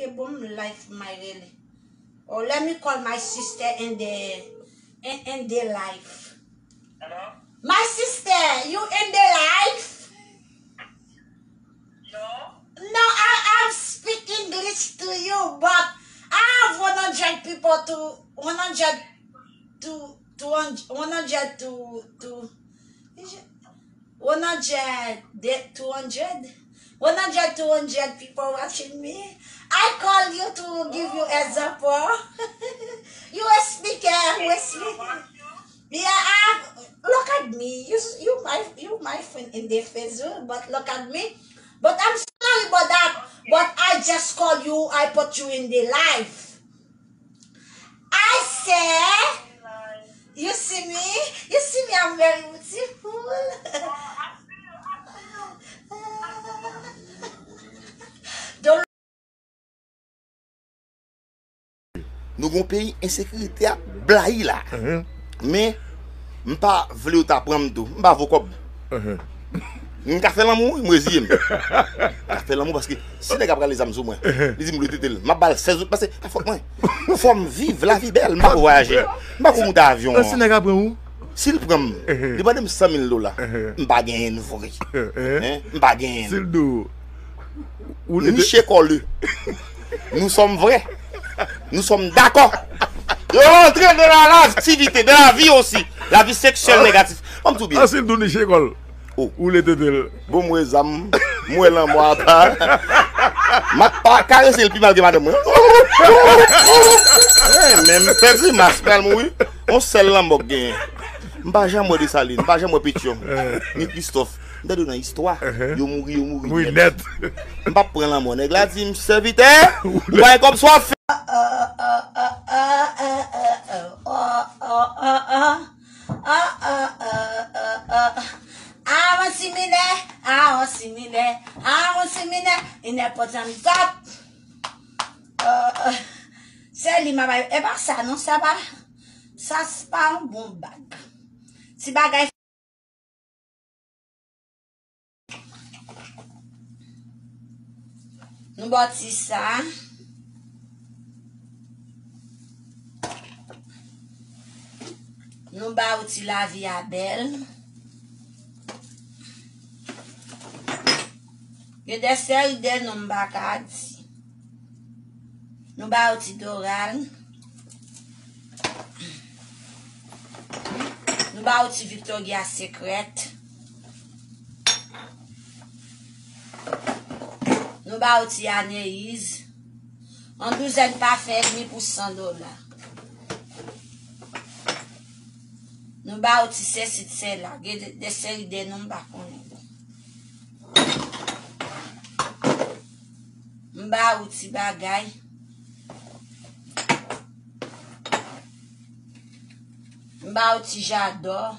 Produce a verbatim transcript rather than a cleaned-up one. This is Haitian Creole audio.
Boom life, my really. Oh, let me call my sister in the in, in the life. Hello? My sister, you in the life? No. No, I, I'm speak English to you, but I have one hundred people to one hundred to, to one hundred to, to One hundred, de, two hundred. One hundred, two hundred people watching me. I call you to give you example. You a speaker, we speak. Yeah, I, look at me. You, you my, you my friend in the Facebook, but look at me. But I'm sorry about that. But I just call you. I put you in the life. I say, you see me? You see me, I'm very beautiful. Don't Nou gon peyi ensekirite ap blayi la. Men, m pa vle yo ta pran m tou. M pa vo kòb. M ka fè lanmou, wi, m reziye m. M ka fè lanmou paske si nèg la pral gen zam sou mwen, li di m lwe tete l, m ap ba l sèz goud, paske pa fòt mwen. Fò m viv, lavi bèl, m pa ko vwayaje. M pa ko moute avyon. Si nèg la pran ou? Si l pran m, li mande m san mil dola. M pa genyen n vre. M pa genyen n. Si l di w, ou lete. Niche kò li. Nous sommes vrais. Nous sommes d'accord. Yo rantre dans la, l'activité, dans la vie aussi. La vie sexuelle négative. Ban m tou byen. Ansi l tou niche kò l. Ou lete tete l. Bon, m wè zam, m wè lanmò apa. M ap pa karese l pi mal ke madanm mwen. Men m fè grimas, pral mouri. Yon sèl lanmò k genyen. M pa janm wè Desalin, m pa janm wè Petyon, ni Kristòf. M tande yo nan istwa, yo mouri, yo mouri nèt. M p ap pran lanmò. Nèg la di m, sèvitè, ou pa gen kòb sa w ap fè. Avanti minè, avanti minè, avanti minè, inè pòtan gòp. Se li m ap bay, e pa sa non, sa pa, sa s pa yon bon bag. Ti bagay. Nou ba w ti sa. Nou ba w ti lavi a bèl. Gen de seri de non m pa ka di. Nou ba w ti Doral. Nou ba w ti Victoria Secret. Nou ba w ti Aneyiz. Yon douzèn pafen edmi pou san dola. Nou ba w ti sesi, ti sela. Gen de, de seri de non m pa konnen. M ba ou ti bagay. M ba ou ti jadò.